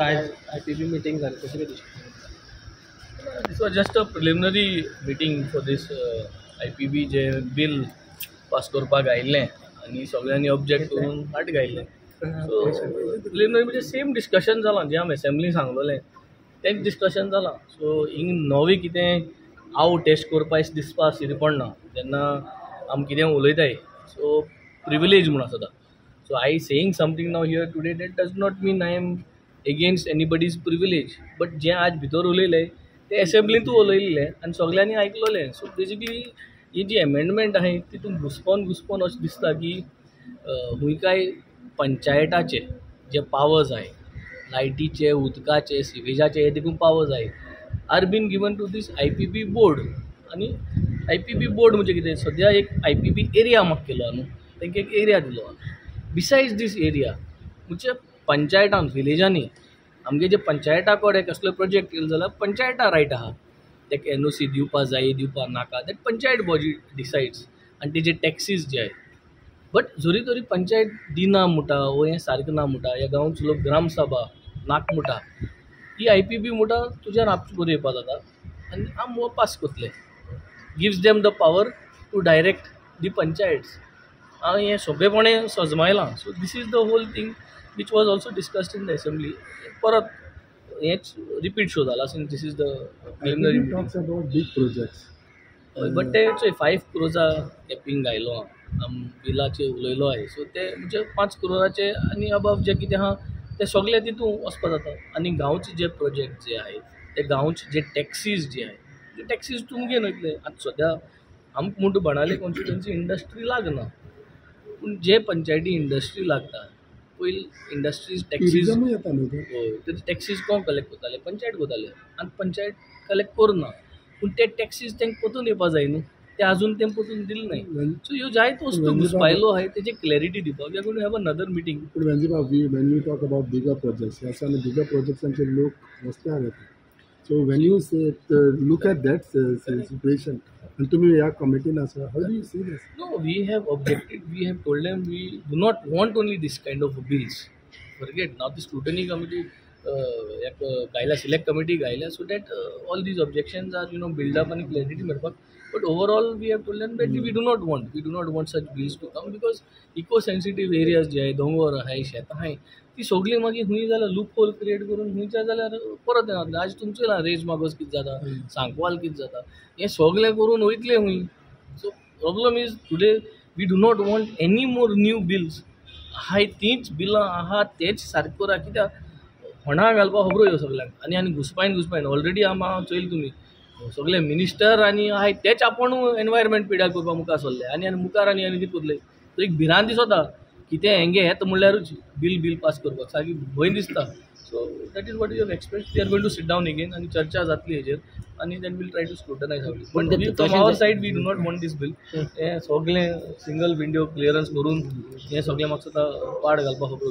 आयज IPB meeting जाली, कशें कितें? This was just a preliminary meeting for this IPB J bill pass करपाक आयिल्लें आनी सगळ्यांनी ऑब्जेक्ट करून फाट घायिल्लें. सो प्रिलिमिनरी म्हणजे सेम डिस्कशन जालां जें आमी एसेंब्ली सांगलोलें तेंच डिस्कशन जालां. सो हिंग नवें कितें हांव टेस्ट करपा अशें दिसपा सिरी पडना जेन्ना आमी कितें उलयताय. सो प्रिविलेज म्हूण आसता. So I saying something now here today, that does not mean I am against anybody's privilege, but जें आज भितर उलयलें तें एसेंब्लींतूय उलयल्लें आनी सगल्यांनी आयकलोलें. सो बेजिकली ही जी एमेंडमेंट आहाय तितून घुसपोन घुसपोन अशें दिसता की खूंय काय पंचायताचे जे पावर्स आहाय, लायटीचे, उदकाचे, सिवेजाचे हे देखून पावर्स आहाय, are been given to this IPB board. आनी आयपीबी बोर्ड म्हणजे कितें, सद्या एक आयपीबी एरिया मार्क केलो आहा न्हू, तांकां एक एरिया दिलो आहा. बिसायड्स दीस एरिया म्हणजे पंचायतान विलेजांनी आमगे जे पंचायता कडेन कसलो प्रोजेक्ट येयलो जाल्यार पंचायता रायट आहा ताका एनओसी दिवपा जाय, दिवपा नाका, that panchayat body decides. आनी तेजे टॅक्सीस जे आहाय, बट जरी तरी पंचायत दिना म्हणटा वो हें सारकें ना म्हणटा, ह्या गांवचो लोक ग्रामसभा नाका म्हणटा, ही आयपीबी म्हणटा तुज्यान आपशें बरें येवपा जाता आनी आम हो पास करतले, gives them the power to direct the panchayats. हांवें हें सोंपेपणें सजमायलां. So this is the whole thing which was also discussed in the assembly. परत हेंच रिपीट शो जाला since this is the preliminary. Talks about big projects. But ते चोय, 5 क्रोर्सा capping घायलो आहा, आम बिलाचेर उलयलो आहाय. सो ते म्हणजे 5 क्रोराचे आनी अबव जे कितें आहा ते सगळे तितून वचपा जाता. आनी गांवचे जे प्रोजेक्ट जे आहाय ते गांवचे जे टॅक्सीज जे आहाय ते टॅक्सीज तुमगे न्हय. आतां सद्या आमकां म्हणटा बाणावले कॉन्स्टिट्युएन्सी इंडस्ट्री लागना, पूण जे पंचायती इंडस्ट्री लागता पयलीं इंडस्ट्रीज टॅक्सीज ट्युरिजमूय येता न्हू ते. हय, ते टॅक्सीज कोण कलेक्ट करताले? पंचायत करताले. आनी पंचायत कलेक्ट करना, पूण ते टॅक्सीज तांकां परतून येवपा जाय न्हू, ते आजून तें परतून दिले नाय. सो ह्यो जायत्यो वस्तू घुसपायलो आहाय, तेजी क्लॅरिटी दिवपाक we are going to have another meeting. पूण वेंजीबाब, we when you talk about bigger projects, ह्या दिसांनी बिगर प्रोजेक्ट्सांचे लोक रस्त्यार येता. So when you say, look at that situation, आनी तुमी ह्या कमिटीन आसा, how do you see this? No, we have objected. We have told them we do not want only this kind of bills. Forget now the scrutiny committee, एक घायल्या, select committee घायल्या, so that all these objections are build up आनी clarity मेळपाक. But overall we have told them that we do not want such bills to come, because eco sensitive areas जे आहाय, दोंगोर आहाय, शेतां आहाय, ती सगळीं मागीर खूंय जाल्यार लूप होल क्रिएट करून खुंयच्या जाल्यार परत येना. आज तुमचो येयला रेज मागोस कितें जाता, सांकवाल कितें जाता, हें सगळें करून वयतलें खूंय? So problem is, today we do not want any more new bills. आहाय तींच बिलां आहा तेच सारकें करा, कित्याक होणा घालपाक खबरो ह्यो सगल्यांक. आनी आनी घुसपायन घुसपायन ऑलरेडी आम चोयलें तुमी, सगळे मिनिस्टर आनी आहाय तेच आपूण एनवायरमेंट पिड्यार करपा मुखार सरले आनी आनी मुखार आनी आनी कितें करतले. सो एक भिरांत दिसता कितें हेंगे येता म्हणल्यारूच बील बील पास करपाक सारकी भंय दिसता. So that is what you have express. We are going to sit down again आनी चर्चा जातली हेजेर आनी then we'll try to scrutinize. पण but from our side, we do not want this bill. हें सगळें सिंगल विंडो क्लियरन्स करून हें सगळें म्हाका दिसता पाड घालपाक खबरो.